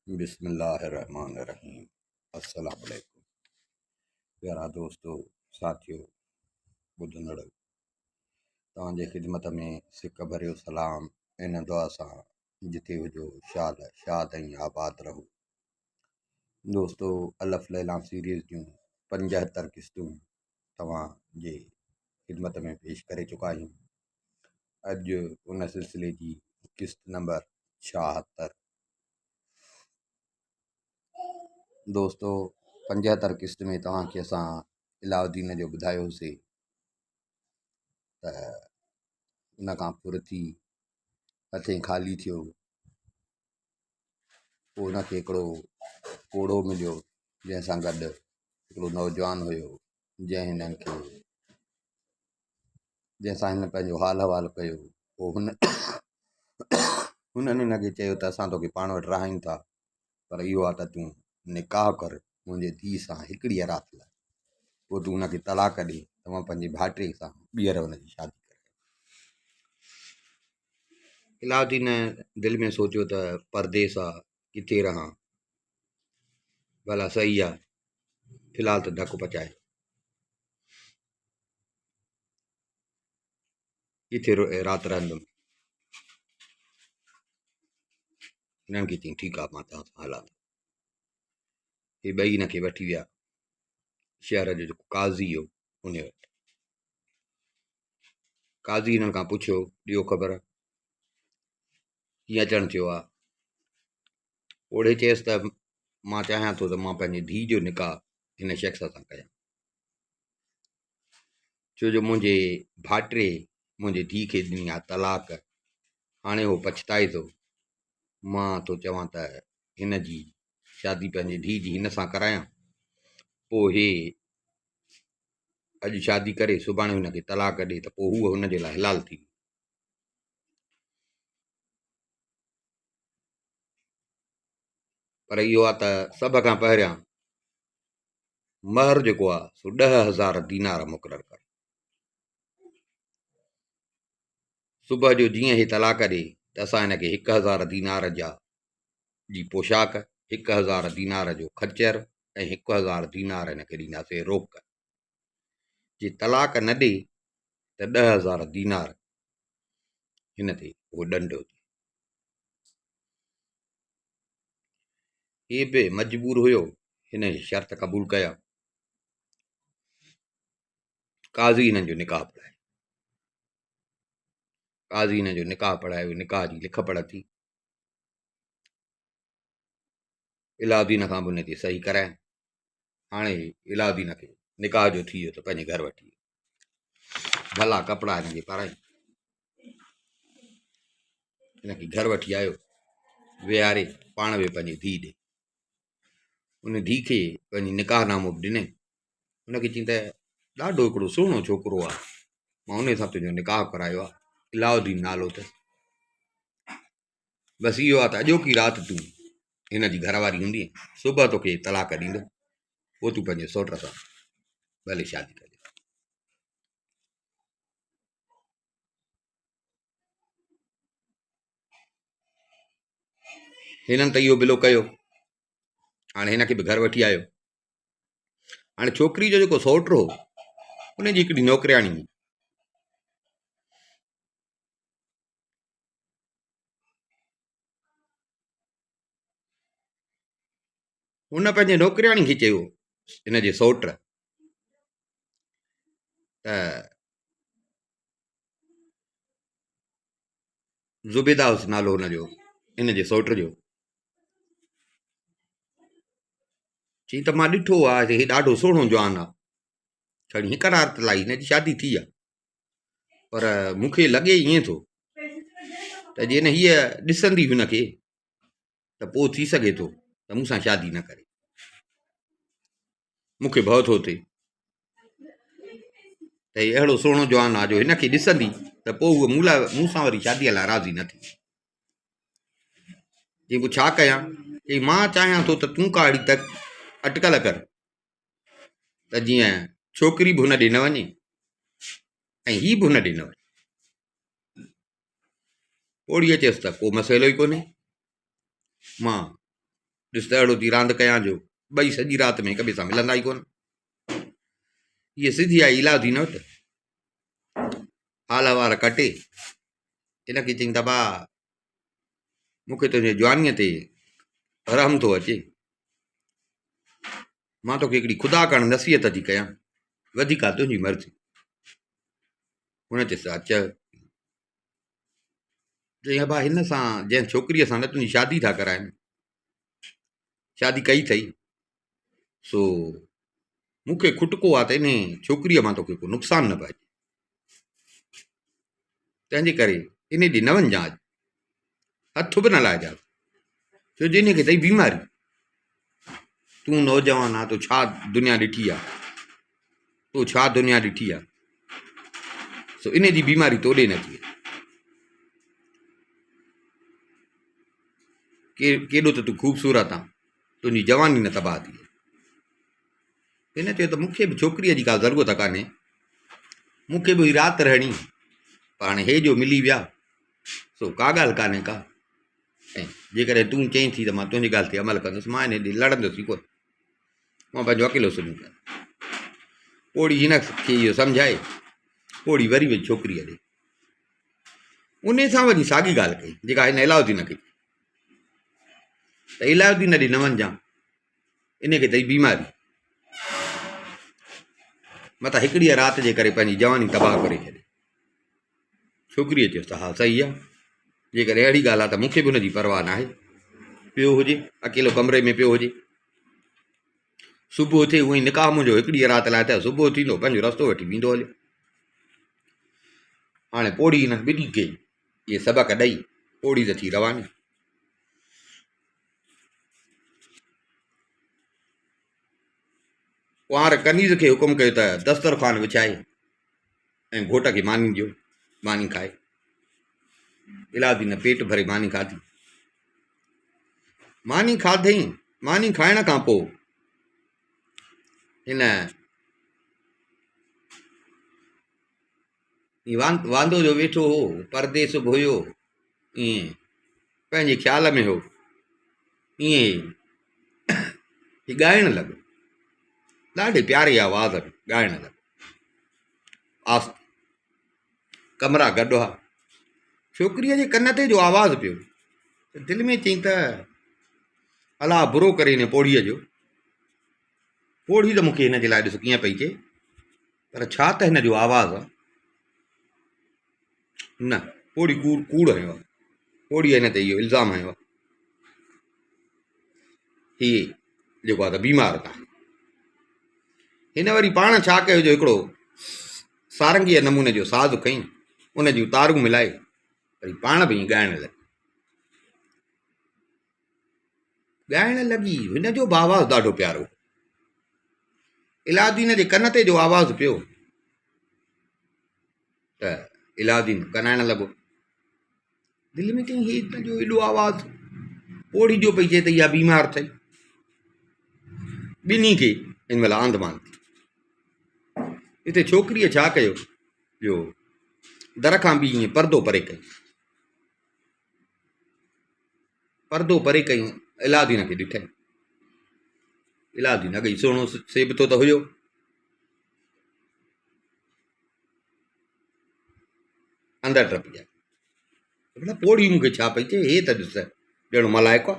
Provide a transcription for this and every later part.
بسم الله الرحمن الرحيم السلام عليڪم پيارا دوستو ساٿيو ٻڌندڙ توهان جي خدمت ۾ سڪ ڀريو سلام ان دعا سان جتي هجو شال شاد ۽ آباد رهو دوستو الف ليلان سيريز جون 75 قسطون توهان جي خدمت ۾ پيش ڪري چڪا آهيون اڄ ان سلسلي جي قسط نمبر 76 دوستو 75 قسط ۾ توهان کي اسان علاؤالدين جو ٻڌايو هوسي ته ان کان ڦر ٿي هٿين خالي ٿيو پوء ان کي هڪڙو پوڙهو مليو جنهن سان گڏ هڪڙو نوجوان هيو جنهن هنن کي جنهن سان هن پنهنجو حال احوال ڪيو پوء هن هنن هن کي چيو ته اسان توکي پاڻ وٽ رهايون ٿا پر اهو آ ته تون نڪاح ڪر منهنجي ڌيء سان هڪڙيء رات لاء پوء تون هن کي طلاق ڏي ته مان پنهنجي ڀائٽي سان ٻيهر هن جي شادي ڪريان. علاؤالدين دل ۾ سوچيو ته پرديس آ ڪٿي رهان ڀلا صحيح آ في الحال ته ڌڪ پچائي ڪٿي رات رهندم. هنن کي چيائين ٺيڪ آ مان توهان سان هلان ٿو. هي ٻئي هن کي وٺي ويا شهر جو جيڪو قاضي هو ان وٽ. قاضي هنن کان پڇيو ڏيو خبر ڪيئن اچڻ ٿيو آ؟ پوڙهي چيس ته مان چاهيان ٿو ته مان پنهنجي ڌيء جو نڪاح هن شخص سان ڪيان. ڇو جو منهنجي ڀائٽي منهنجي ڌيء کي ڏني آ طلاق، هاڻي هو پڇتائي ٿو. مان ٿو چوان ته هن جي شادي پنهنجي ڌيء جي هن سان ڪرايان، پوء هي اڄ شادي ڪري سڀاڻي هن کي طلاق ڏي ته پوء هوء هن جي لاء حلال ٿي ويندي. پر اهو آ ته سڀ کان پهريان مهر جيڪو آ سو 10,000 دينار مقرر ڪر. صبح جو جيئن هي طلاق ڏي ته اسان هن کي 1000 دينار جا جي پوشاڪ، 1000 دينار جو خچر ۽ 1000 دينار هن کي ڏينداسين روڪ. جي طلاق نه ڏي ته 10,000 دينار هن تي اهو ڏنڊ هجي. هي به مجبور هيو، هن شرط قبول ڪيا. قاضي هنن جو نڪاح پڙهايو. قاضي هنن جو نڪاح پڙهايو، نڪاح جي لک پڙهه ٿي. علاؤالدين کان به ان تي صحيح ڪرائي. هاڻي علاؤالدين کي نڪاح جو ٿي ويو ته پنهنجي گهر وٺي ويو. ڀلا ڪپڙا هن کي پارائي هن کي گهر وٺي آيو. ويهاري پاڻ ويو پنهنجي ڌيء ڏي. ان ڌيء کي پنهنجي نڪاح نامو به ڏنائين. هن کي چيائين ته ڏاڍو هڪڙو سهڻو ڇوڪرو آهي، مان ان سان تنهنجو نڪاح ڪرايو آهي، علاؤالدين نالو اٿس. بس اهو آهي ته اڄوڪي رات تون هن جي گهر واري هوندينء، صبح توکي طلاق ڏيندو، پوء تون پنهنجي سئوٽ سان ڀلي شادي ڪجانء. هنن ته اهو بلو ڪيو. هاڻي هن کي به گهر وٺي آيو. هاڻي ڇوڪري جو جيڪو سئوٽ هو ان جي هڪڙي نوڪرياڻي هئي. هن پنهنجي نوڪرياڻي کي چيو هن جي سئوٽ ته زبيده هوس نالو هن جو هن جي سئوٽ جو چي ته مان ڏٺو آ هي ڏاڍو سهڻو جوان آ کڻي هڪ رات لاء هن جي شادي ٿي آ پر مون کي لڳي ائين ٿو ته جي نه هيء ڏسندي هن کي ته پوء ٿي سگهي ٿو ته مون سان شادي نه ڪري مون کي ڀؤ ٿو ٿئي ته هي اهڙو سهڻو جوان آ جو هن کي ڏسندي ته پوء هوء مون لاء مون سان وري شاديء لاء راضي نه ٿيندي. چيائين پوء ڇا ڪيان؟ چيائين مان چاهيان ٿو ته تون ڪا اهڙي اٽڪل ڪر ته جيئن ڇوڪري به هن ڏي نه وڃي ۽ هي به هن ڏي نه وڃي. پوڙهيء چيس ته ڪو مسئلو ئي ڪونهي مان ڏس ته اهڙو ٿي راند ڪيان جو ٻئي سڄي رات ۾ هڪ ٻئي سان ملندا ئي ڪونه. هيء سڌي آئي علاء الدين وٽ. حال احوال ڪٽي هن کي چيائين ته ابا مون کي تنهنجي جوانيء تي رحم ٿو اچي. مان توکي هڪڙي خدا ڪارڻ نصيحت ٿي ڪيان، وڌيڪ آ تنهنجي مرضي. هن چيس ها چئه. چيائين ابا هن سان جنهن ڇوڪريء سان نه تنهنجي شادي ٿا ڪرائين، شادي ڪئي اٿئي، سو مون کي کٽڪو آ ته انهي ڇوڪريء مان توکي ڪو نقصان نه پئجي. تنهن جي ڪري انهي ڏي نه وڃجان اڄ، هٿ به نه لائجانس، ڇو جو انهي کي اٿئي بيماري. تون نوجوان آ، تو ڇا دنيا ڏٺي آ، تو ڇا دنيا ڏٺي آ، سو انهي جي بيماري تو ڏي نه اچي. ڪيڏو ته تون خوبصورت آن، تنهنجي جواني نه تباهه ٿي. هن چيو ته مون کي به ڇوڪريء جي ڪا ضرورت ڪانهي، مون کي به هئي رات رهڻي، پر هاڻي هي جو ملي ويا، سو ڪا ڳالهه ڪانهي ڪا. ۽ جيڪڏهن تون چئين ٿي ته مان تنهنجي ڳالهه تي عمل ڪندس، مان هن ڏي لڙندس ئي ڪونه، مان پنهنجو اڪيلو سمهي پوندس. پوڙهي هن کي اهو سمجهائي، پوڙهي وري وئي ڇوڪريء ڏي. انهيء سان وڃي ساڳي ڳالهه ڪئي، جيڪا هن علاء الدين کي ڪئي ته علاء الدين ڏي نه وڃجان، انهيء کي اٿئي بيماري. متان هڪڙيء رات جي ڪري پنهنجي جواني تباهه ڪري ڇڏي. ڇوڪريء چيس ته ها صحيح آهي، جيڪڏهن اهڙي ڳالهه آهي ته مون کي به ان جي پرواهه ناهي. پيو هجي، اڪيلو ڪمري ۾ پيو هجي. صبح ٿئي اونئي نڪاح منهنجو هڪڙيء رات لاء ته صبح ٿيندو پنهنجو رستو وٺي ويندو هليو. هاڻي پوڙهي هنن ٻنهي کي اهي سبق ڏئي پوڙهي ته ٿي رواني. ڪنوار ڪنيز کي حڪم ڪيو ته دسترخوان وڇائي ۽ گهوٽ کي ماني ڏيو، ماني کائي. علاؤالدين پيٽ ڀري ماني کاڌي. ماني کاڌئين، ماني کائڻ کان پوء هن واندو جو ويٺو هو، پرديس به هيو، ائين پنهنجي خيال ۾ هو، ائين ئي ڳائڻ لڳو، ڏاڍي پياري آواز ۾ ڳائڻ لڳو. آستي ڪمرا گڏ هئا. ڇوڪريء جي ڪن تي جو آواز پيو ته دل ۾ چيائين ته الله برو ڪري هن پوڙهيء جو، پوڙهي ته مون کي هن جي لاء ڏس ڪيئن پئي چئي، پر ڇا ته هن جو آواز آ. نه پوڙهي ڪوڙ ڪوڙ هنيو آ، پوڙهيء هن تي اهو الزام هنيو آ. هي جيڪو آ ته بيمار ناهي. هن وري پاڻ ڇا ڪيو جو هڪڙو سارنگيء نموني جو ساز کنئي، ان جون تارون ملائي وري پاڻ به ائين ڳائڻ لڳي. ڳائڻ لڳي، هن جو به آواز ڏاڍو پيارو هو. علاؤالدين جي ڪن تي جو آواز پيو ته علاؤالدين ڪنائڻ لڳو. دل ۾ چيائين هي هن جو ايڏو آواز، پوڙهي جو پئي چئي ته اها بيمار اٿئي. ٻنهي کي ان مهل آنڌ مانڌ ٿي. اتي ڇوڪريء ڇا ڪيو جو در کان به ائين پردو پري ڪيو. پردو پري ڪيون علاؤالدين کي ڏٺائين. علاؤالدين اڳ ئي سهڻو سيبتو ته هيو. اندر ٽپي آيو. ڀلا پوڙهي مون کي ڇا پئي چئي، هي ته ڏس ڄڻ ملائڪ آ.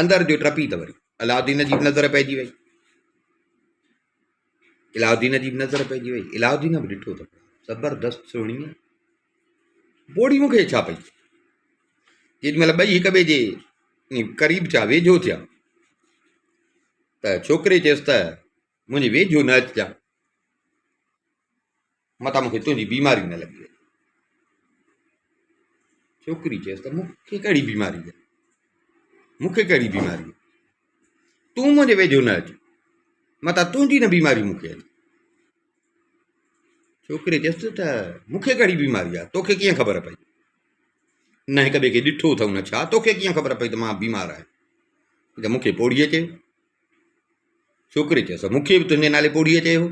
اندر جو ٽپي ته وري علاؤالدين جي به نظر پئجي وئي. علاؤالدين جي به نظر پئجي وئي. علاؤالدين به ڏٺو ته زبردست سهڻي آ. پوڙهي مون کي ڇا پئي چئي. جيڏي مهل ٻئي هڪ ٻئي جي قريب ٿيا، ويجهو ٿيا ته ڇوڪري چيس ته منهنجي ويجهو نه اچجان، متان مون کي تنهنجي بيماري نه لڳي وڃي. ڇوڪري چيس ته مون کي ڪهڙي بيماري آهي، مون کي ڪهڙي بيماري آهي، تون منهنجي ويجهو نه اچ، متان تنهنجي نه بيماري مون کي اچي. ڇوڪري چيس ته مون کي ڪهڙي بيماري آهي، توکي ڪيئن خبر پئي؟ نه هڪ ٻئي کي ڏٺو اٿئون نه ڇا، توکي ڪيئن خبر پئي ته مان بيمار آهيان؟ ته مون کي پوڙهيء چيو. ڇوڪري چيس، مون کي به تنهنجي نالي پوڙهيء چيو هو.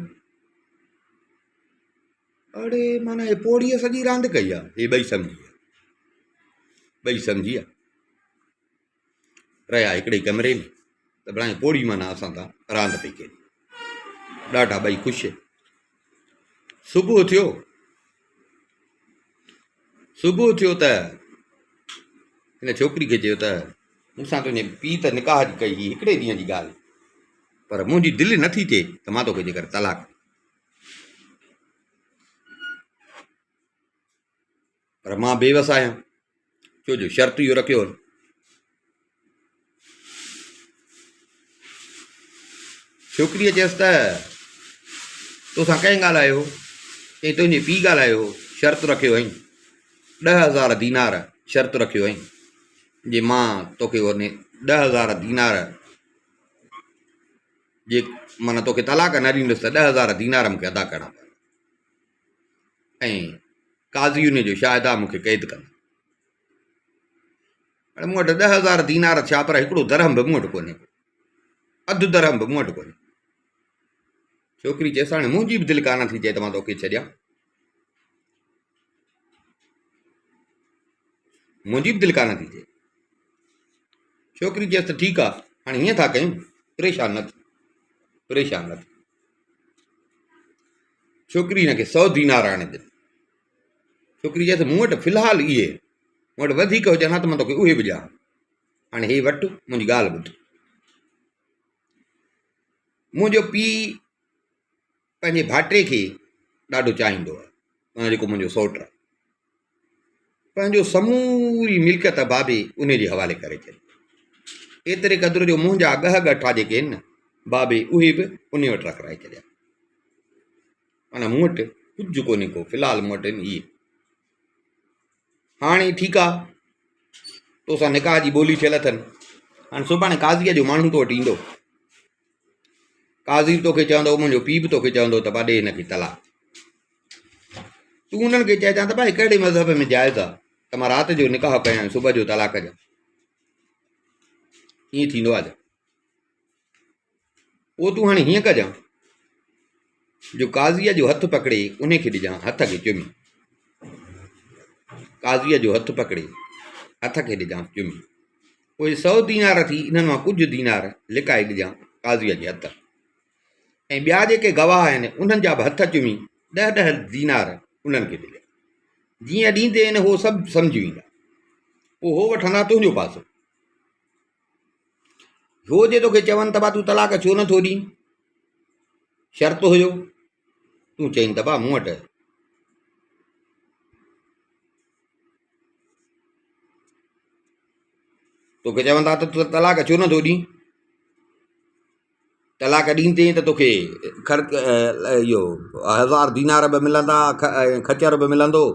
اڙي معنيٰ هي پوڙهيء سڄي راند ڪئي آ. هي ٻئي سمجهي ويا. ٻئي سمجهي ويا. رهيا هڪڙي ڪمري ۾ ته بڻائي پوڙهي معنيٰ اسان سان راند پئي کيڏي. ڏاڍا ٻئي خوش. صبح ٿيو، صبح ٿيو ته هن ڇوڪري کي چيو ته مون سان تنهنجي پيء ته نڪاح جي ڪئي هئي هڪڙي ڏينهن جي ڳالهه پر منهنجي دل نٿي ٿئي ته مان توکي جيڪر طلاق پر مان بيوس آهيان ڇو جو شرط اهو رکيو هن. ڇوڪريء چيس ته توسان ڪنهن ڳالهايو؟ چيائين تنهنجي پيء ڳالهايو هو، شرط رکيو هئائين، 10,000 دينار شرط رکيو هئائين، جي مان توکي 10,000 دينار جي معنيٰ توکي طلاق نه ڏيندس ته 10,000 دينار مون کي ادا ڪرڻا پوندا. ۽ قاضي ان جو شاهد آ مون کي قيد ڪندا. هاڻي مون وٽ 10,000 دينار ٿيا پر هڪڙو درهم به مون وٽ ڪونهي ڪو، اڌ درهم به مون وٽ ڪونهي. ڇوڪري چيس هاڻي منهنجي به دل ڪانه ٿي چئي ته مان توکي ڇڏيان، منهنجي به دل ڪانه ٿي چئي. ڇوڪري چيس ته ٺيڪ آ هاڻي هيئن ٿا ڪيون، پريشان نه ٿي، پريشان نه ٿي. ڇوڪري هن کي سؤ دينار آڻي ڏنا. ڇوڪري چيس مون وٽ في الحال اهي، مون وٽ وڌيڪ هجن ها ته مان توکي اهي به ڏيان ها. هاڻي هي وٺ منهنجي ڳالهه ٻڌ. منهنجو پيء پنهنجي ڀائٽي کي ڏاڍو چاهيندو آهي، معنيٰ جيڪو منهنجو سئوٽ آهي. پنهنجو سموري ملڪيت بابي انهي جي حوالي ڪري ڇڏي. ايتري قدر جو منهنجا ڳهه ڳٺا جيڪي آهن نه بابي اهي به انهي وٽ رکرائي ڇڏيا. معنيٰ مون وٽ ڪجهه ڪونهي ڪو في الحال مون وٽ آهن اهي. هاڻي ٺيڪ آ توسان نڪاح جي ٻولي ٿيل اٿن. هاڻي سڀاڻي قاضيء جو ماڻهو تو وٽ ايندو. قاضي به توکي چوندو منهنجو پيء به توکي چوندو ته با ڏي هن کي طلاق. تون انهن کي چئجان ته ڀائي ڪهڙي مذهب ۾ جائز آ ته مان رات جو نڪاح ڪيان ۽ صبح جو طلاق ڏيان؟ ائين ٿيندو آ ڇا؟ پوء تون هاڻي هيئن ڪجان جو قاضيء جو هٿ پڪڙي انهي کي ڏجان هٿ کي چمي. قاضيء جو هٿ پڪڙي هٿ کي ڏجان چمي. پوء سؤ دينار ٿي انهن مان ڪجهه دينار لڪائي ڏجان قاضيء جي هٿ. ۽ ٻيا جيڪي گواهه آهن انهن جا به هٿ چمي ڏهه ڏهه دينار انهن کي ڏجان. جيئن ڏيندين هو سڀ سمجهي ويندا. پوء هو وٺندا تنهنجو پاسو. هو جي توکي چون ته با تون طلاق ڇو نٿو ڏين؟ شرط هيو. تون چئين ته با مون وٽ توکي چوندا ته تون طلاق ڇو نٿو ڏين؟ طلاق ڏيندين ته توکي خرچ اهو هزار دينار به ملندا خچر به ملندو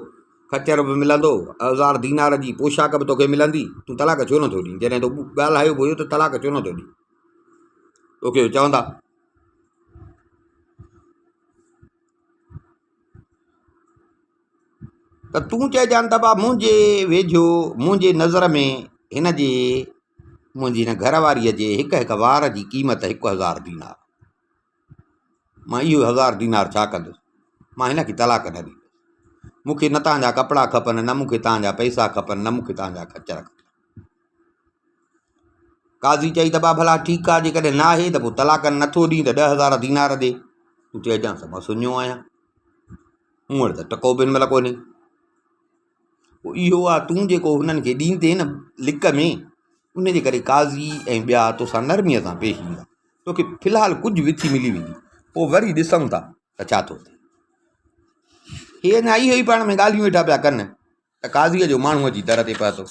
خچر به ملندو هزار دينار جي پوشاڪ به توکي ملندي تون طلاق ڇو نٿو ڏين جڏهن تو ڳالهايو به هيو ته طلاق ڇو نٿو ڏين توکي چوندا ته تون چئجان ته ڀاء منهنجي ويجهو منهنجي نظر ۾ هن جي منهنجي هن گهر واريء جي هڪ هڪ وار جي قيمت 1000 دينار. مان اهو هزار دينار ڇا ڪندس؟ مان هن کي طلاق نه ڏيندس. مون کي نه توهان جا ڪپڙا کپن، نه مون کي توهان جا پئسا کپن، نه مون کي توهان جا خچر کپن. قاضي چئي ته ڀاء ڀلا ٺيڪ آهي جيڪڏهن نه آهي ته پوء طلاق نٿو ڏين ته 10,000 دينار ڏي. تون چئجانس ته مان سڃو آهيان. مون وٽ ته ٽڪو به هن مهل ڪونهي. پوء اهو آ تون جيڪو هنن کي ڏيندين نه لڪ ۾ ان جي ڪري قاضي ۽ ٻيا توسان نرميء سان پيش ايندا. توکي في الحال ڪجهه وٿي ملي ويندي. پوء وري ڏسون ٿا ته ڇا ٿو ٿئي. هي اڃا اهو ئي پاڻ ۾ ڳالهيون ويٺا پيا ڪن ته قاضيء جو ماڻهو اچي در تي پهتو.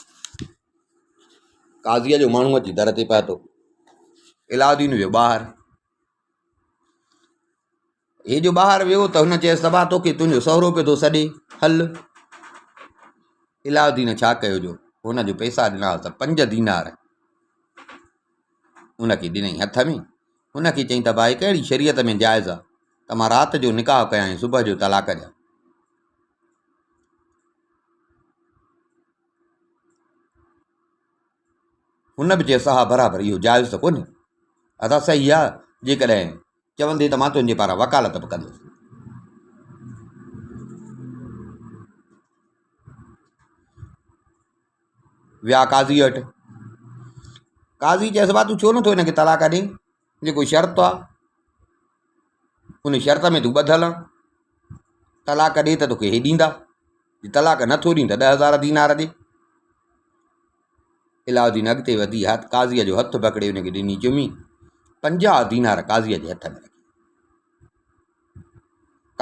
قاضيء جو ماڻهو اچي در تي پهتو. علاؤالدين ويو ٻاهر. هي جو ٻاهر ويو ته هن چيس ته ڀاء توکي تنهنجو سهرو پيو ٿو سڏي، هل. علاؤالدين ڇا ڪيو جو هن جو پئسا ڏنا هئس ته پنج دينار هن کي ڏنائين هٿ ۾. هن کي چيائين ته ڀاء هي ڪهڙي شريعت ۾ جائز آ ته مان رات جو نڪاح ڪيان ۽ صبح جو طلاق ڏيان. هن به چيس ته ها برابر اهو جائز ته ڪونهي. ادا صحيح آ جيڪڏهن چوندي ته مان تنهنجي پاران وڪالت به ڪندس. ويا قاضيء وٽ. قاضي چيس ڀاء تون ڇو نٿو هن کي طلاق ڏين جيڪو شرط آ ان شرط ۾ تون ٻڌل آن طلاق ڏي ته توکي هي ڏيندا جي طلاق نٿو ڏين ته 10000 دينار ڏي علاؤالدين اڳتي وڌي هٿ قاضيء جو هٿ پڪڙي ان کي ڏني چمي 50 دينار قاضيء جي هٿ ۾ رکي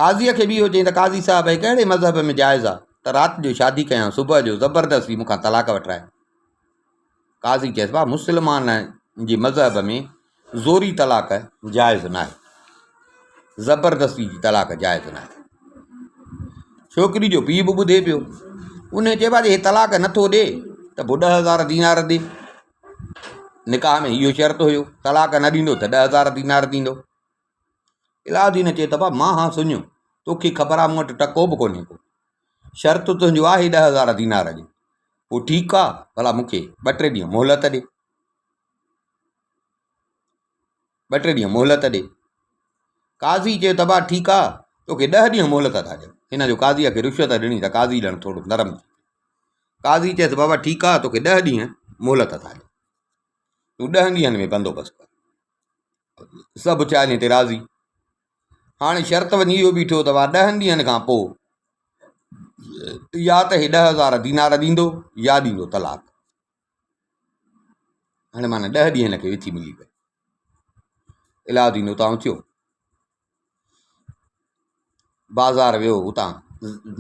قاضيء کي به اهو چيائين ته قاضي صاحب هي ڪهڙي مذهب ۾ جائز آ ته رات جو شادي ڪيان صبح جو زبردستي مون کان طلاق وٺرائي قاضي چيس ڀاء مسلمان جي مذهب ۾ زوري طلاق جائز ناهي زبردستي جي طلاق جائز ناهي ڇوڪري جو پيء به ٻڌي پيو ان چيو ڀاء جي هي طلاق نٿو ڏي ته پوء 10000 دينار ڏي نڪاح ۾ اهو شرط هيو طلاق نه ڏيندو ته 10000 دينار ڏيندو علاؤالدين چيو ته ڀاء مان هان سڃو، توکي خبر آ مون وٽ ٽڪو به ڪونهي ڪو. شرط تنهنجو آهي 10,000 دينار جو. پوء ٺيڪ آ، ڀلا مون کي ٻه ٽي ڏينهن مهلت ڏي. ٻه ٽي ڏينهن مهلت ڏي. قاضي چيو ته ڀاء ٺيڪ آ، توکي ڏهه ڏينهن مهلت ٿا ڏيون. هن جو قاضيء کي رشوت ڏني ته قاضي ڄڻ ٿورو نرم ٿي ويو. قاضي چيس بابا ٺيڪ آ، توکي ڏهه ڏينهن مهلت ٿا ڏيون. تون ڏهن ڏينهن ۾ بندوبست ڪر. سڀ ٿيا انهي تي راضي. هاڻي شرط وڃي اهو بيٺو ته وا ڏهن ڏينهن کان پوء يا ته هي 10000 دينار ڏيندو يا ڏيندو طلاق. هاڻي معنيٰ ڏهه ڏينهن هن کي وٿي ملي وئي. علاؤالدين اتان اٿيو بازار ويو اتان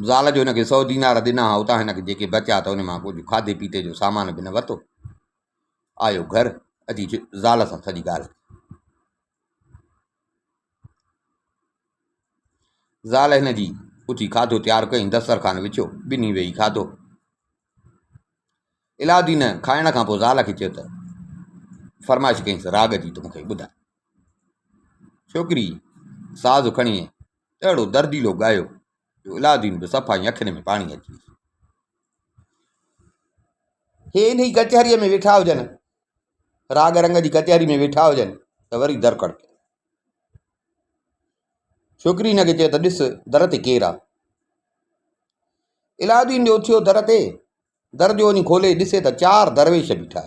زال جو هن کي سو دينار ڏنا ها اتان هن کي جيڪي بچيا ته ان مان ڪجهه کاڌي پيتي جو سامان به نه ورتو. آيو گهر اچي زال سان سڄي ڳالهه ڪئي. زال هن جي اٿي کاڌو تيار ڪيائين، دسترخوان وڇيو، ٻنهي ويهي کاڌو. علاؤالدين کائڻ کان پوء زال کي چيو ته فرمائش ڪيائينس راڳ جي ته مون کي ٻڌاء. ڇوڪري ساز کڻي اهڙو درديلو ڳايو جو علاؤالدين به صفا ائين اکين ۾ پاڻي اچي ويس. هي انهي ڪچهريء ۾ ويٺا هجن، راڳ رنگ جي ڪچهري ۾ ويٺا هجن ته وري در کڙڪيو. ڇوڪري هن کي چيو ته ڏس در تي ڪير آ. علاؤالدين جو اٿيو در تي، در جو وڃي کولي ڏسي ته چار درويش بيٺا.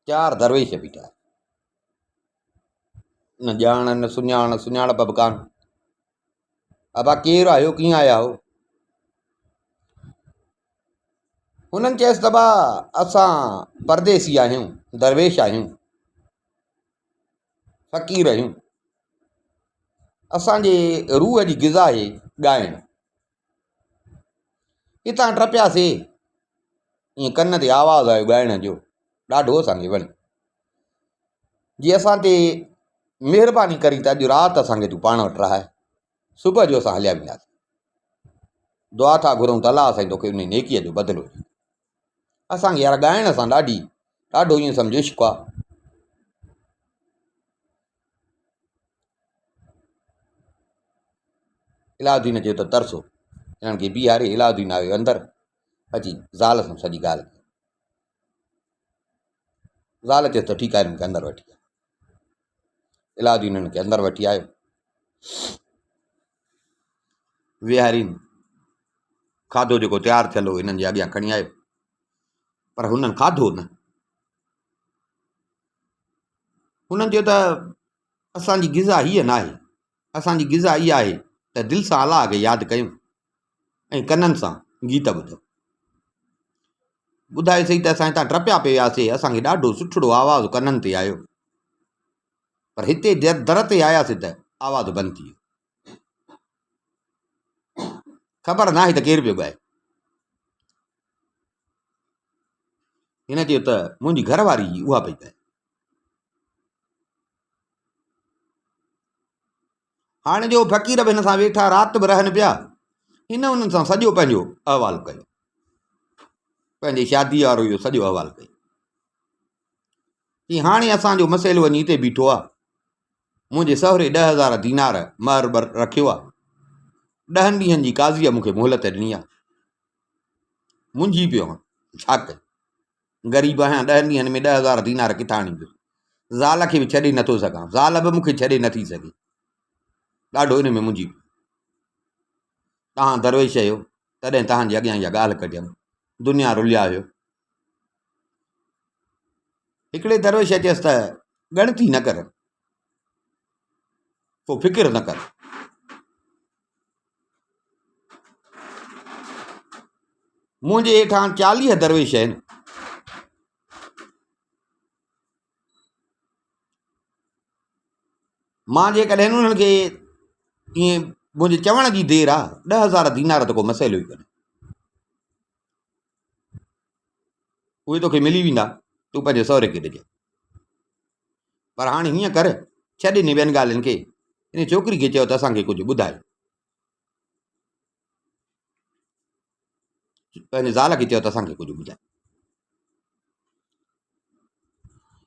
چار درويش بيٺا. نه ڄاڻ نه سڃاڻ، سڃاڻپ به ڪانه. ابا ڪير آهيو ڪيئن آيا آهيو؟ هنن چيس ته ابا اسان پرديسي آهيون، درويش آهيون، فقير آهيون، اسان جي روح جي غذا آهي ڳائڻ. هتان ٽپياسي ائين ڪن تي آواز آيو ڳائڻ جو ڏاڍو اسان کي وڻيو. جي اسان تي مهرباني ڪرين ته اڄ رات اسان کي تون پاڻ وٽ رهائي صبح جو اسان هليا وينداسين. دعا ٿا گهرون ته الله سائين توکي انهي نيڪيء جو بدلو ڏي. اسان کي يار ڳائڻ سان ڏاڍي ڏاڍو ائين سمجهه عشق آ. علاؤالدين چيو ته ترسو. هنن کي بيهاري علاؤالدين آيو اندر اچي زال سان سڄي ڳالهه ڪئي. زال چيس ته ٺيڪ آهي هنن کي اندر وٺي آ. علاؤالدين هنن کي اندر وٺي آيو. ويهارين کاڌو جيڪو تيار ٿيل هو هنن جي اڳيان کڻي آيو پر هنن کاڌو نه. هنن چيو ته اسان جي غذا هيء ناهي، اسان جي غذا اها آهي ته دل سان الله کي ياد ڪيون ۽ ڪنن سان گيت ٻڌون. ٻڌائي سهي ته اسان هتان ٽپيا پئي وياسي، اسان کي ڏاڍو سٺڙو آواز ڪنن تي آيو، پر هتي در تي آياسي ته آواز بند ٿي ويو. خبر ناهي ته ڪير پيو ڳائي. هن چيو ته منهنجي گهر واري اها پئي ڳائي. هاڻي جو فقير به هن سان ويٺا رات به رهن پيا. هن انهن سان سڄو پنهنجو احوال ڪيو. پنهنجي شاديء وارو اهو سڄو احوال ڪيو. چي هاڻي اسان جو مسئلو وڃي هتي بيٺو آ. منهنجي سهري 10,000 دينار مهر رکيو آ. ڏهن ڏينهن جي قاضيء مون کي مهلت ڏني آ. منجهي پيو آهيان، ڇا ڪيان؟ غريب آهيان، ڏهن ڏينهن ۾ 10,000 دينار ڪٿان آڻيندس؟ زال کي به ڇڏي نٿو سگهان، زال به مون کي ڇڏي نٿي سگهي. ڏاڍو ان ۾ منجهي پيو. توهان درويش آهيو، تڏهن توهان جي اڳيان اها ڳالهه ڪڍيم. دنيا رليا آهيو. هڪڙي درويش چيس ته ڳڻتي نه ڪر، ڪو فڪر نه ڪر. منهنجي هيٺان 40 درويش آهن. مان جيڪڏهن انهن کي ائين منهنجي چوڻ جي دير آ، 10,000 دينار ته ڪو مسئلو ئي ڪونهي. اهي توکي ملي ويندا، تون پنهنجي سهري کي ڏجانء. پر هاڻي هيئن ڪر، ڇڏ انهن ٻين ڳالهين کي، ان ڇوڪري کي چئو ته اسان کي ڪجهه ٻڌائي. پنهنجي زال کي چئو ته اسان کي ڪجهه ٻڌائي.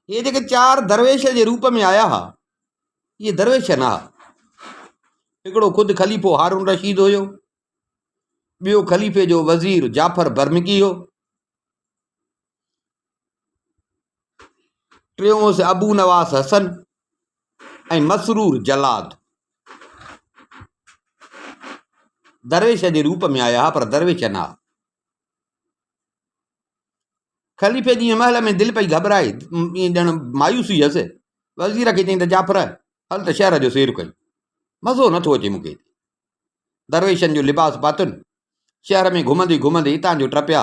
اهي جيڪي چار درويش جي روپ ۾ آيا هئا، اهي درويش نه هئا. هڪڙو خود خليفو هارون رشيد هيو، ٻيو خليفي جو وزير جعفر برمڪي هو، ٽيون هوس ابو نواس حسن ۽ مسرور جلاد. درويش جي روپ ۾ آيا ها پر درويش نه ها. خليفي جي محل ۾ دل پئي گهٻرائي، ائين ڄڻ مايوسي هيس. وزير کي چيائين ته جعفر هل ته شهر جو سير ڪيون، مزو نٿو اچي مون کي هتي. درويشن جو لباس پاتن، شهر ۾ گهمندي گهمندي اتان جو ٽپيا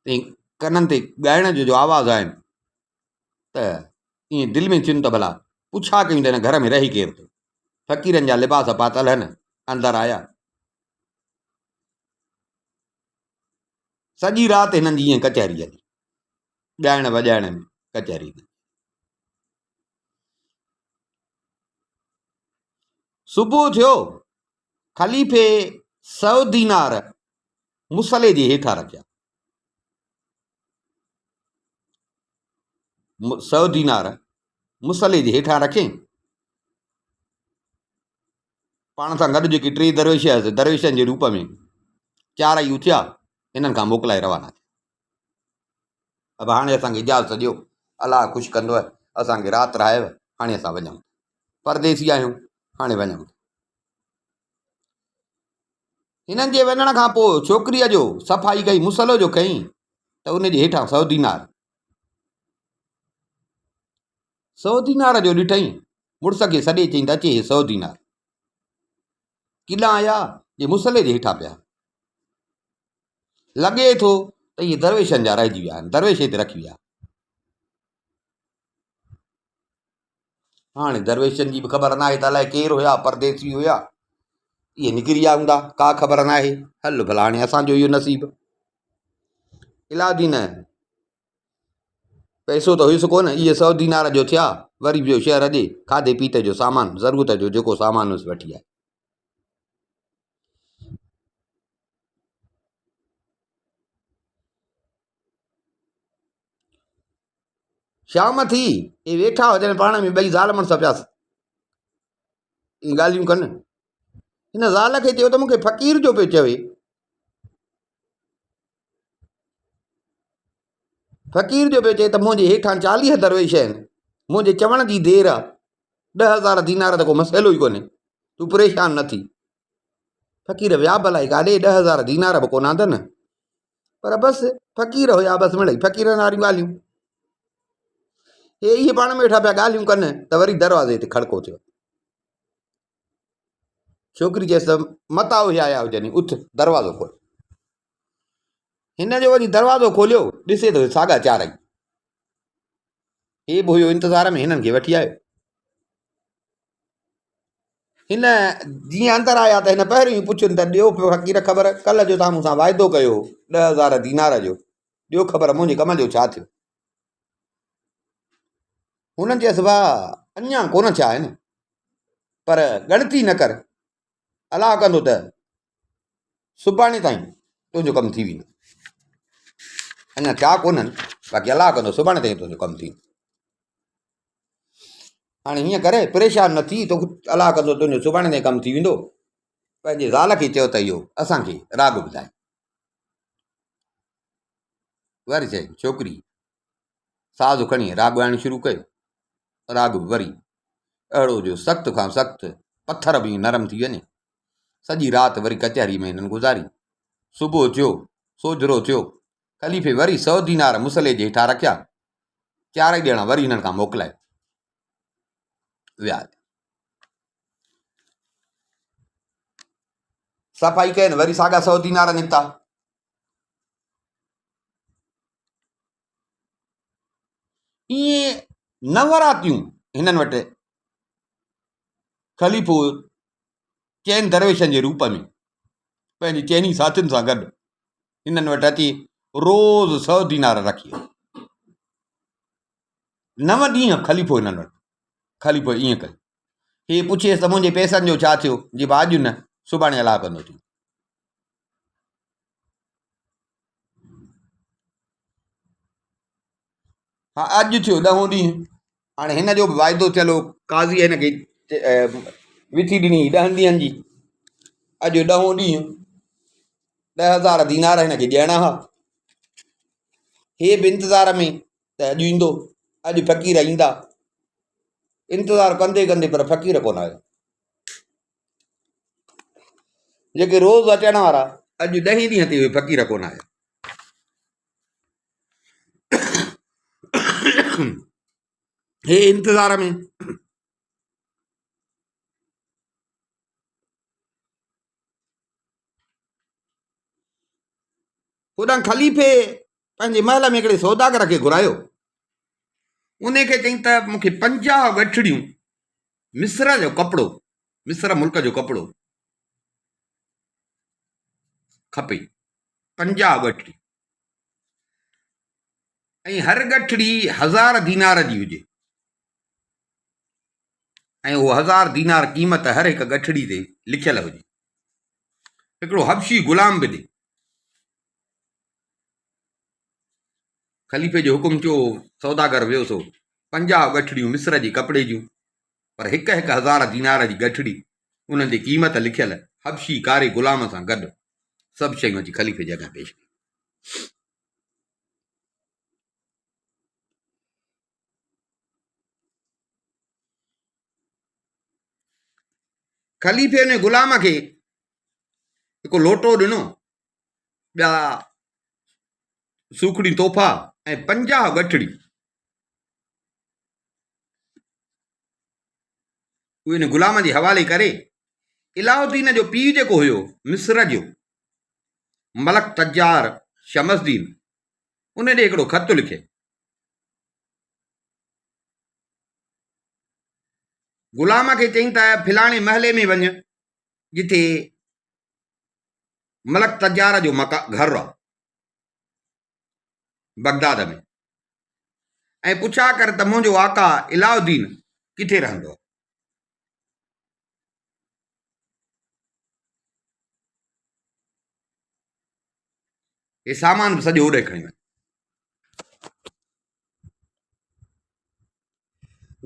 ۽ ڪنن تي ڳائڻ جو جو آواز آين ته ائين دل ۾ ٿين ته ڀلا پڇا ڪيون ته هن گهر ۾ رهي ڪير ٿو. فقيرن جا لباس پاتل هن، اندر آيا. سڄي رات هنن جي ائين ڪچهري هلي، ڳائڻ وڄائڻ ۾ ڪچهري هلي. صبح ٿيو، خليفي سؤ دينار مصلي جي هيٺان رکيا. سؤ دينار مصلي جي هيٺان رکيائين. پاڻ سان گڏ جيڪي ٽي درويش هيس، درويشن جي روپ ۾ چار ئي اٿيا، هنن کان موڪلائي روانا ٿيا. ابا هاڻي اسان کي اجازت ڏيو، الله خوش ڪندو، اسان کي رات رهايو، هاڻي اسان وڃون ٿا. پرديسي آهيون، هاڻي وڃون ٿا. هنن جي وڃڻ کان پوء ڇوڪريء جو صفائي ڪئي، مصلو جو کنئي ته ان جي هيٺان سؤ دينار. سؤ دينار جو ڏٺئين، مڙس کي سڏي چيائين ته اچي هي سؤ دينار. ڪيڏانهن آيا، جي مصلي جي هيٺان پيا. لڳي ٿو ته اهي درويشن جا رهجي ويا آهن، درويش هتي رکي ويا. هاڻي درويشن جي به خبر ناهي ته الائي ڪير هيا، پرديسي هيا، اهي نڪري ويا هوندا، ڪا خبر ناهي. هل ڀلا هاڻي اسان جو اهو نصيب. علاؤالدين پئسو ته هيس ڪونه، اهي سؤ دينار جو ٿيا، وري ويو شهر ڏي، کاڌي پيتي جو سامان، ضرورت جو جيڪو سامان هيس وٺي آيو. شام ٿي، اهي ويٺا هجن پاڻ ۾ ٻئي زال مڙس پيا ڳالهيون ڪن. هن زال کي چيو ته مون کي فقير جو پيو چوي. فقير جو پيو چئي ته منهنجي هيٺان 40 درويش آهن، منهنجي چوڻ جي دير آ، 10,000 دينار ته ڪو مسئلو ئي ڪونهي، تون پريشان نه ٿي. فقير ويا ڀلائي ڪاڏي، 10,000 دينار به ڪونه آندن، پر بس فقير هيا بس مڙئي فقيرن واريون ڳالهيون. هي اهي پاڻ ۾ ويٺا پيا ڳالهيون ڪن ته وري دروازي تي کڙڪو ٿيو. ڇوڪري چيس ته متان اهي آيا هجن، اٿ دروازو کول. هن جو وڃي دروازو کوليو، ڏسي ته ساڳا چارئي. هي به هيو انتظار ۾ هنن کي وٺي آيو. هن جيئن اندر آيا ته هن پهريون ئي پڇين ته ڏيو فقير خبر، ڪلهه جو توهان مون سان واعدو ڪيو هو 10,000 دينار جو، ڏيو خبر منهنجي ڪم جو ڇا ٿيو؟ هنن چيس ڀاء اڃا ڪونه ٿيا آهن، پر ڳڻتي نه ڪر، الله ڪندو ته سڀاڻي تائين تنهنجو ڪم ٿي ويندو. اڃا ٿيا ڪونهن، باقي الله ڪندو سڀاڻي تائين تنهنجو ڪم ٿي ويندو. هاڻي هيئن ڪري پريشان نه ٿي، توکي الله ڪندو تنهنجو سڀاڻي تائين ڪم ٿي ويندو. پنهنجي زال کي چيو ته اهو اسان کي راڳ ٻڌائي. وري چيائين ڇوڪري ساز کڻي راڳ ڳائڻ شروع ڪيو. راڳ به وري اهڙو جو سخت کان سخت پٿر به نرم ٿي وڃي. سڄي رات وري ڪچهري ۾ هنن گذاري. صبح ٿيو، سوجهرو ٿيو. خليفي وري سؤ دينار مصلي جي هيٺان رکيا. چارئي ڄڻا وري هنن کان موڪلائي ويا. صفائي ڪين وري ساڳا سو دينار نڪتا. ائين نو راتيون هنن وٽ خليفو چئن درويشن جي روپ ۾ پنهنجي چئني ساٿين سان گڏ هنن وٽ اچي روز سو دينار رکي ويو. نو ڏينهن خليفو هنن وٽ خليفو ائين ڪيو. هي پڇيس ته منهنجي پئسن جو ڇا ٿيو؟ جي ڀاء اڄ نه سڀاڻي الله ڪندو ٿيندو. ها اڄ ٿيو ڏهون ڏينهن هاڻي هن جو به واعدو ٿيل هو قاضي هن کي وٿي ڏني هئي ڏهن ڏينهن جي اڄ ڏهون ڏينهن 10000 دينار هن کي ڏيڻا هئا هي به انتظار ۾ ته اڄ ايندو اڄ فقير ايندا انتظار ڪندي ڪندي پر فقير ڪونه آيو جيڪي روز اچڻ وارا اڄ ڏهين ڏينهن تي اهي فقير ڪونه آيا هي انتظار ۾ هوڏانهن خليفي پنهنجي محل ۾ هڪڙي سوداگر کي گهرايو ان کي چئين ته مون کي 50 ڳٺڙيون مصر جو ڪپڙو مصر ملڪ جو ڪپڙو کپي 50 ڳٺڙي ۽ هر ڳٺڙي هزار دينار جي هجي ۽ اهو هزار دينار قيمت هر هڪ ڳٺڙي تي لکيل هجي. هڪڙو حبشي غلام به ڏي. خليفي جو حڪم ٿيو، سوداگر ويو سو 50 ڳٺڙيون مصر جي ڪپڙي جون، پر هڪ هڪ هزار دينار جي ڳٺڙي، انهن جي قيمت لکيل حبشي ڪاري غلام سان گڏ سڀ شيون اچي خليفي جي اڳيان پيش ڪيون. خليفي ان غلام کي هڪ لوٽو ڏنو، ٻيا سوکڙيون تحفا ۽ 50 ڳٺڙي اهي ان غلام جي حوالي ڪري علاؤالدين جو پيء جيڪو هيو مصر جو ملڪ تجار شمس الدين ان ڏي هڪڙو خط لکي غلام کي چئين ته فلاڻي محلي ۾ وڃ جتي ملڪ تجار جو گهر آ بغداد ۾ ۽ پڇا ڪر ته منهنجو آقا علاؤالدين ڪٿي رهندو آ. هي سامان به سڄو هوڏي کڻي وڃ.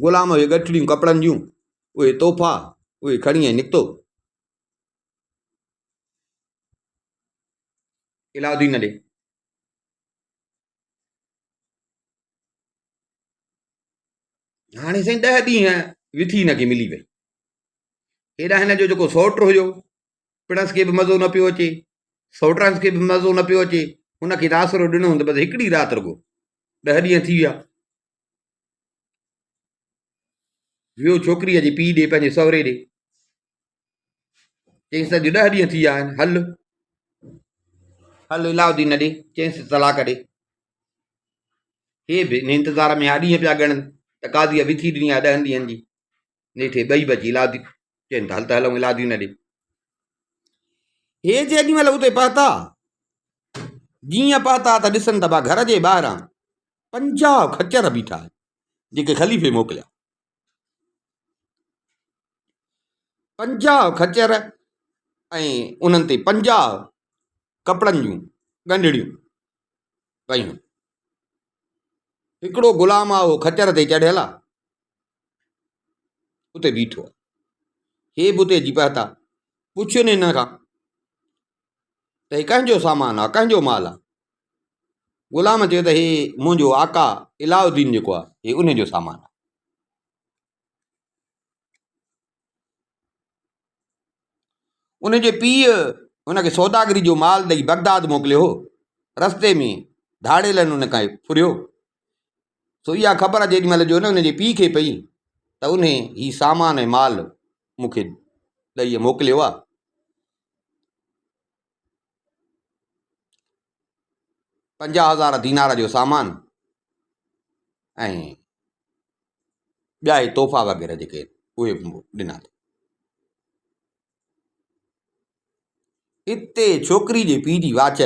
غلام اهي ڳٺڙيون ڪپڙن جون، اهي تحفا، اهي کڻي ۽ نڪتو. علاؤالدين ڏي. هاڻي سائين ڏهه ڏينهن وٿي هن کي ملي وئي. هيڏانهن هن جو جيڪو سئوٽ هيو، پڻس کي به مزو نه پيو اچي، سئوٽرانس کي به مزو نه پيو اچي. هن کي ته آسرو ڏنو هوندو بس هڪڙي رات رڳو. ڏهه ڏينهن ٿي ويا. ويو ڇوڪريء جي پيء ڏي پنهنجي سهري ڏي. چيائينس ته اڄ ڏهه ڏينهن ٿي ويا آهن، هل هل علاؤالدين ڏي، چيائينس ته طلاق ڏي. هي به ان انتظار ۾ آ ڏينهن پيا ڳڻن ته قاضيء وٿي ڏني آ ڏهن ڏينهن جي. نيٺ هي ٻئي به اچي علاؤالدين چين ته هل ته هلون علاؤالدين ڏي. هي جيڏي مهل اتي پهتا، جيئن پهتا ته ڏسن ته گهر جي ٻاهران 50 خچر بيٺا آهن، جيڪي خليفي موڪليا. 50 خچر ۽ انهن تي 50 ڪپڙن جون ڳنڍڙيون پيون. هڪڙو غلام آ اهو خچر تي چڙهيل آ، اتي بيٺو آ. هي به اتي اچي پهتا. پڇين هن کان ته هي ڪنهن جو سامان آ، ڪنهن جو مال آ؟ غلام چيو ته هي منهنجو آقا علاؤالدين جيڪو آ، هي انهي جو سامان آ. ان جي پيء هن کي سوداگري جو مال ڏئي بغداد موڪليو هو. رستي ۾ ڌاڙيلن هن کي ڦريو. سو اها خبر جيڏي مهل جو ان جي پيء کي پئي ته انهي هي سامان ۽ مال مون کي ڏئي موڪليو آ. 50,000 دينار جو سامان ۽ ٻيا هي تحفا وغيره جيڪي اهي به ڏنا اٿئي. اتي ڇوڪري جي پيء جي واچ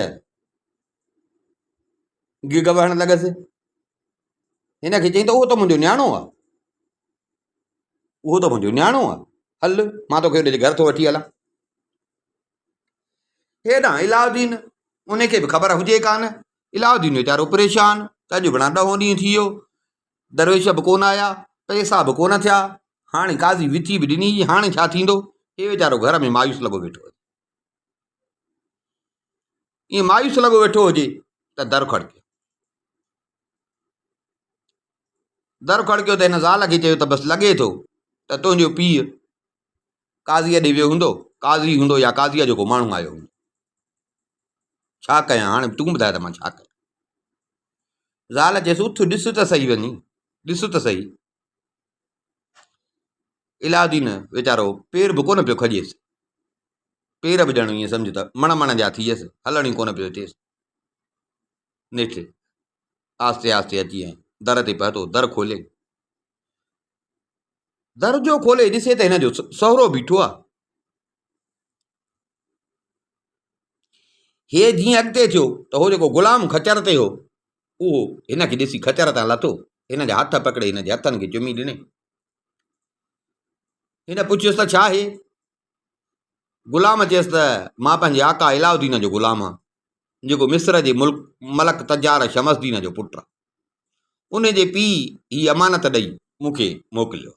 گگ وهڻ لڳس. هن کي چيائين ته اهو ته منهنجو نياڻو آهي، اهو ته منهنجو نياڻو آهي، هل مان توکي ان جي گهر ٿو وٺي هلان. هيڏانهن علاؤالدين ان کي به خبر هجي ڪانه، علاؤالدين ويچارو پريشان ته اڄ بنا ڏهون ڏينهن ٿي ويو، درويش به ڪونه آيا، پئسا به ڪونه ٿيا، هاڻي قاضي وٿي به ڏني، هاڻي ڇا ٿيندو؟ هي ويچارو گهر ۾ مايوس لڳو ويٺو هجي. ائين مايوس لڳو ويٺو هجي ته در کڙڪيو. در کڙڪيو ته هن زال کي چيو ته بس لڳي ٿو ته تنهنجو پيء قاضيء ڏي ويو هوندو، قاضي هوندو يا قاضيء جو ڪو ماڻهو آيو هوندو. ڇا ڪيان هاڻي تون ٻڌاء ته مان ڇا ڪيان؟ زال چيس اٿ ڏس ته سهي وڃي، ڏس ته سهي. علاؤالدين ويچارو پير به ڪونه پيو کڄيس، پير به ڄڻ ائين سمجهه ته مڻ مڻ جا ٿي ويس، هلڻ ئي ڪونه پيو اچيس. نيٺ آهستي آهستي اچي ۽ در تي پهتو، در کوليائين. در جو کولي ڏسي ته هن جو سهرو بيٺو آهي. هي جيئن اڳتي ٿيو ته هو جيڪو غلام خچر تي هو، اهو هن کي ڏسي خچر تان لٿو، هن جا هٿ پڪڙي هن جي هٿن کي چمي ڏني. هن پڇيس ته ڇا آهي؟ غلام چيس ته مان پنهنجي آقا علاؤالدين جو غلام آهيان، جيڪو مصر جي ملڪ ملڪ تجار شمس الدين جو پٽ آهي. ان جي پيء هي امانت ڏئي مون کي موڪليو.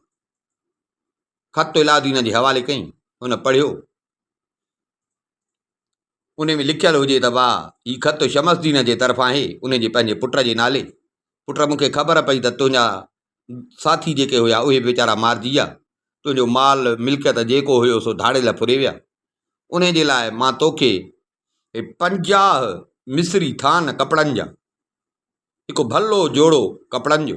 خط علاؤالدين جي حوالي ڪيائين. هن پڙهيو. ان ۾ لکيل هجي ته واهه هي خط شمس الدين جي طرفان آهي، ان جي پنهنجي پٽ جي نالي. پٽ مون کي خبر پئي ته تنهنجا ساٿي جيڪي هيا اهي به ويچارا مارجي ويا، تنهنجو مال ملڪيت جيڪو هيو سو ڌاڙيل ڦري ويا. انهي جي لاء مان توکي هي 50 مصري ٿان ڪپڙن جا، هڪ ڀلو جوڙو ڪپڙن جو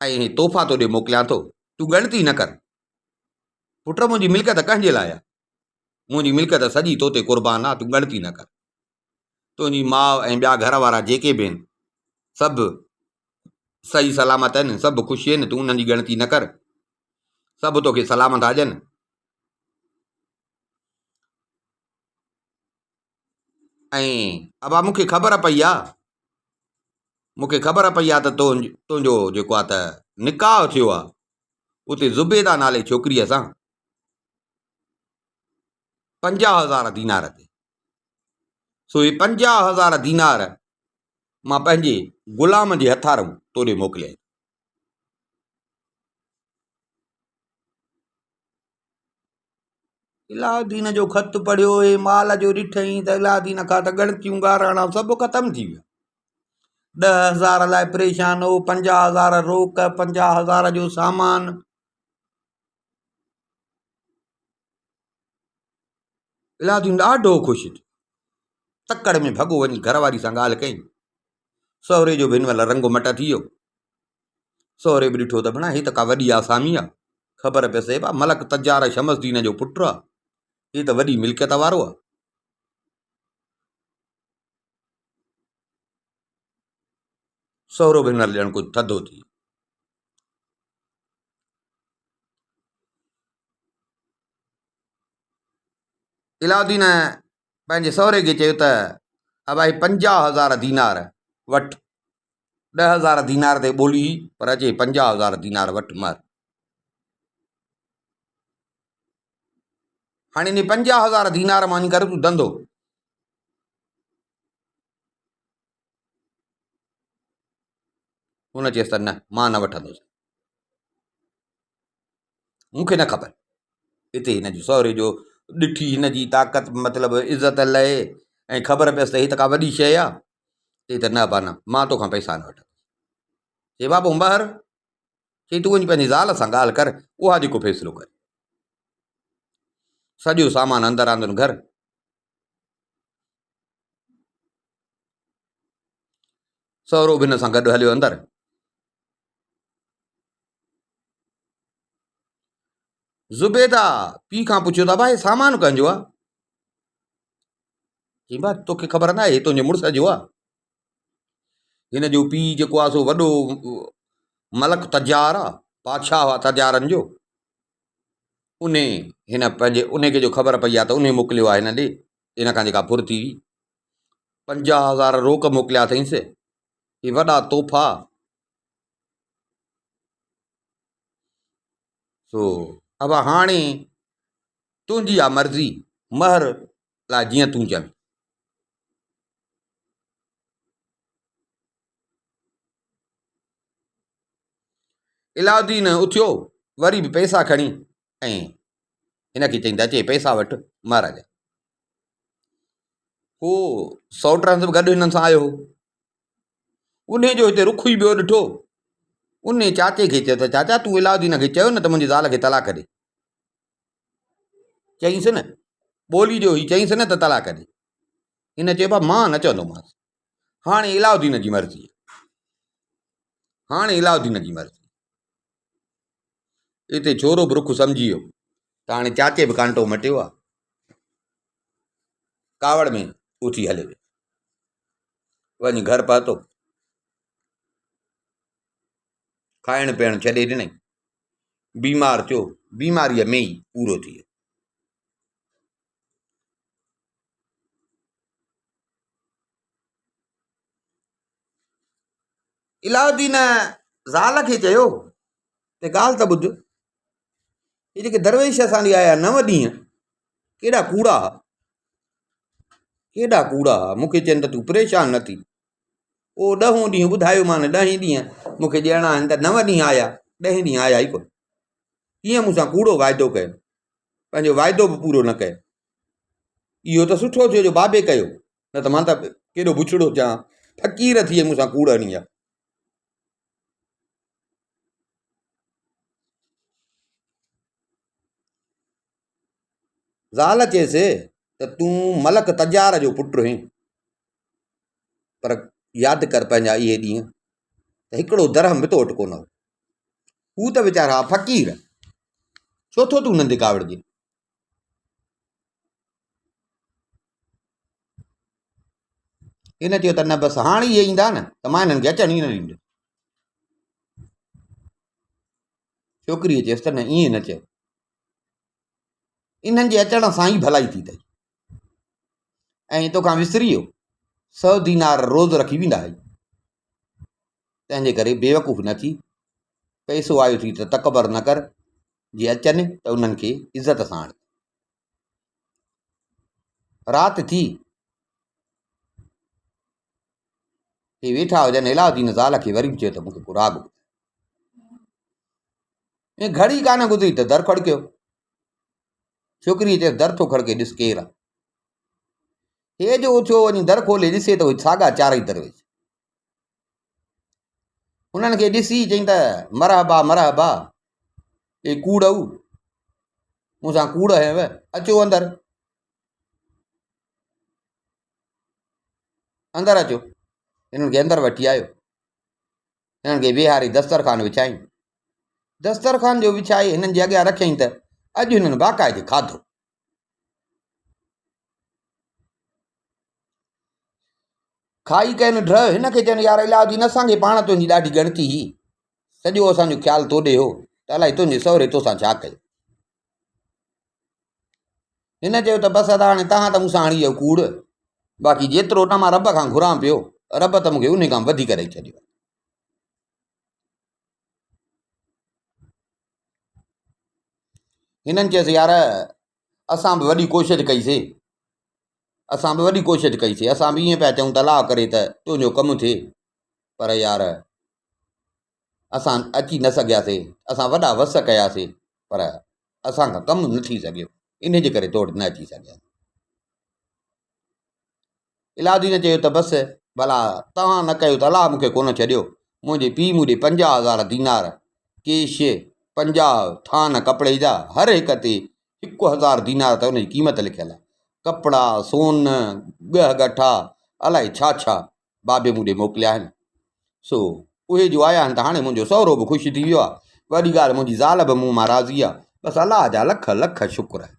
۽ هي تحفا تو ڏي موڪليان ٿو، تون ڳڻتي نه ڪر. پٽ منهنجي ملڪيت ڪنهن جي لاء آهي؟ منهنجي ملڪيت سڄي تو تي قربان آ، تون ڳڻتي نه ڪر. تنهنجي ماء ۽ ٻيا گهر وارا جيڪي به آهن، سڀ صحيح سلامت آهن، سڀ خوش آهن، تون انهن جي ڳڻتي نه ڪر. سڀ توکي سلام ٿا ڏين. ۽ ابا مون کي خبر پئي آ، مون کي خبر پئي آ ته تنهنجو جيڪو آ ته نڪاح ٿيو آ اتي زبيده نالي ڇوڪريء سان 50,000 دينار تي. سو هي 50,000 دينار مان پنهنجي غلام جي هٿارئون تو ڏي موڪليا آهن. علاؤالدين جو خط پڙهيو هي مال جو ڏٺئين ته علاؤالدين کان ته ڳڻتيون ڳاراڻا سڀ ختم ٿي ويا. 10,000 لاء پريشان هو، 50,000 روڪ، 50,000 جو سامان. علاؤالدين ڏاڍو خوش ٿيو. تڪڙ ۾ ڀڳو وڃي گهر واري سان ڳالهه ڪيائين. سهري جو به هن مهل رنگ مٽ ٿي ويو. سهري به ڏٺو ته ڀڻا هي ته ڪا وڏي آسامي آ. خبر پيس هي با ملڪ تجار شمس الدين جو پٽ آ. هي ته وڏي ملڪيت وارو آ. سهرو به هن مهل ڄڻ ڪجهه ٿڌو ٿي ويو. علاؤالدين پنهنجي سهري کي چيو ته ابا هي 50,000 دينار وٺ، 10,000 دينار تي ٻولي هئي پر اچي 50,000 دينار وٺ مهر. هاڻي انهي 50,000 دينار مان وڃي ڪر تون ڌنڌو. هن چيس ته نه مان نه وٺندس، مون کي نه کپن. اتي هن جي سهري جو ڏٺي هن جي طاقت مطلب عزت لهي ۽ خبر پيس ته هي ته ڪا وڏي شيء آ. چئي ته نه ابا نه، مان توکان پئسا نه وٺندس. چئي بابو مهر، چئي تون وڃي پنهنجي زال سان ڳالهه ڪر، اها جيڪو فيصلو ڪري. سڄو سامان اندر آندن گهر. سهرو به هن سان گڏ هليو اندر. زبيده پيء کان پڇيو ته ابا هي سامان ڪنهن جو آ؟ چيائين با توکي خبر ناهي هي تنهنجي مڙس جو آ. هن جو پيء جيڪو آ سو وڏو ملڪ تجار آ، بادشاهه آ تجارن جو. انهي هن پنهنجي انهي کي جو خبر پئي آ ته انهي موڪليو آ هن ڏي، هن کان جيڪا ڦر ٿي هئي. 50,000 روڪ موڪليا اٿئينس. هي وڏا تحفا. سو ابا هاڻي تنهنجي آ مرضي، مهر لاء جيئن تون چوين. علاؤالدين اٿيو، وري به پئسا کڻي ۽ هن کي چئين ته اچي پئسا وٺ مهر جا. هو سئوٽ به گڏ هنن سان آيو هو. انهي جو هتي رخ ئي ٻيو ڏٺو. انهي چاچي کي چيو ته چاچا تون علاؤالدين کي چيو نه ته منهنجي زال کي طلاق ڏي. چئينس نه، ٻولي جو هي چئينس نه ته طلاق ڏي. هن چيو با مان نه چوندومانس. هاڻي علاؤالدين جي مرضي. هاڻي علاؤالدين جي مرضي. اتي ڇورو به رخ سمجهي ويو ته هاڻي چاچي به ڪانٽو مٽيو آ. ڪاوڙ ۾ اٿي هليو ويو. وڃي گهر پهتو. کائڻ پيئڻ ڇڏي ڏنائين. بيمار ٿيو. بيماريء ۾ ئي پورو ٿي ويو. علاؤالدين زال کي چيو ته ڳالهه ته ٻڌ، هي جيڪي درويش اسان ڏي آيا نو ڏينهن، ڪيڏا ڪوڙا ها، ڪيڏا ڪوڙا ها، مون کي چين ته تون پريشان نه ٿي. او ڏهون ڏينهن ٻڌايومان، ڏهين ڏينهن مون کي ڏيڻا آهن ته نو ڏينهن آيا، ڏهين ڏينهن آيا ئي ڪونه. ڪيئن مون سان ڪوڙو واعدو ڪيو، پنهنجو واعدو به پورو نه ڪيو. اهو ته سٺو ٿيو جو بابي ڪيو، نه ته مان ته ڪيڏو بڇڙو ٿيان، فقير ٿي مون سان ڪوڙ هڻي ها. زال چيس ته تون ملڪ تجار جو پٽ هين، پر ياد ڪر پنهنجا اهي ڏينهن ته هڪڙو درهم به تو وٽ ڪونه هو. هو ته ويچارا فقير، ڇو ٿو تون انهن تي ڪاوڙجين؟ هن چيو ته نه بس هاڻ اهي ايندا نه ته مان هنن کي اچڻ ئي نه ڏيندس. ڇوڪريء چيس ته نه ائين نه چئو، انهن جي اچڻ سان ئي ڀلائي ٿي اٿئي ۽ توکان وسري ويو سو دينار روز رکي ويندا هئي، تنهنجي ڪري بيوقوف نه ٿي، پئسو آيو ٿي ته تڪبر نه ڪر، جي اچن ته انهن کي عزت سان آڻ. رات ٿي، هي ويٺا هجن، علاؤالدين زال کي وري به چيو ته مون کي ڪو راڳ ٻڌاء. ائين گهڙي ڪانه گذري ته در کڙڪيو. ڇوڪريء چيس در ٿو کڙڪي ڏس ڪير آ. هي جو اٿيو وڃي در کولي ڏسي ته اهي ساڳا چارئي درويش. انهن کي ڏسي چئين ته مرحبا مرحبا اي ڪوڙؤ مون سان ڪوڙ هنيو اچو اندر اندر اچو. هنن کي اندر وٺي آيو. هنن کي ويهاري دسترخوان وڇايائين. دسترخوان جو وڇائي هنن جي اڳيان رکيائين ته اڄ هنن باقاعدي کاڌو. کائي ڪين ڊهه هن کي چين يار علاؤالدين اسان کي پاڻ تنهنجي ڏاڍي ڳڻتي هئي. سڄو اسان جو خيال تو ڏي هو ته الائي تنهنجي سهري توسان ڇا ڪيو. هن چيو ته بس ادا هاڻي توهان ته مون سان هڻي ويو ڪوڙ، باقي جيترو نه مان رب کان گهران پيو، رب ته مون کي انهي کان وڌيڪ ڏئي ڇڏيو آهي. هنن چيس يار اسان به وڏي ڪوشش ڪئي سي، اسان به وڏي ڪوشش ڪئي سي، اسان به ائين پيا چئون ته الله ڪري ته تنهنجو ڪم ٿئي، پر يار اسان اچي نه سگهياسي، اسان وڏا وس ڪياسي، پر اسان کان ڪم نه ٿي سگهيو، انهي جي ڪري تو وٽ نه اچي سگهياسين. علاؤالدين چيو ته بس ڀلا توهان نه ڪيو ته الله مون کي ڪونه ڇڏيو، منهنجي پيء مون ڏي 50,000 دينار ڪيش، 50 ٿان ڪپڙي جا، هر هڪ تي 1000 دينار ته ان جي قيمت لکيل آهي، ڪپڙا، سون، ڳهه ڳٺا، الائي ڇا ڇا بابي مون ڏي موڪليا آهن. سو اهي جو آيا آهن ته هاڻي منهنجو سهرو به خوش ٿي ويو آهي. وڏي ڳالهه منهنجي زال به مون مان راضي آهي. بس الله جا لک لک شڪر آهن.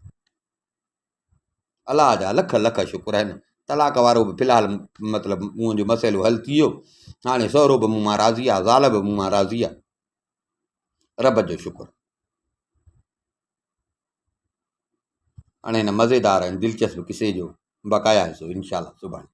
الله جا لک لک شڪر آهن. طلاق وارو به في الحال مطلب منهنجو مسئلو حل ٿي ويو. هاڻي سهرو به مون مان راضي آهي، زال به مون مان راضي آهي. رب جو شڪر. هاڻي هن مزيدار ۽ دلچسپ قصي جو بقايا حصو انشاء الله سڀاڻي.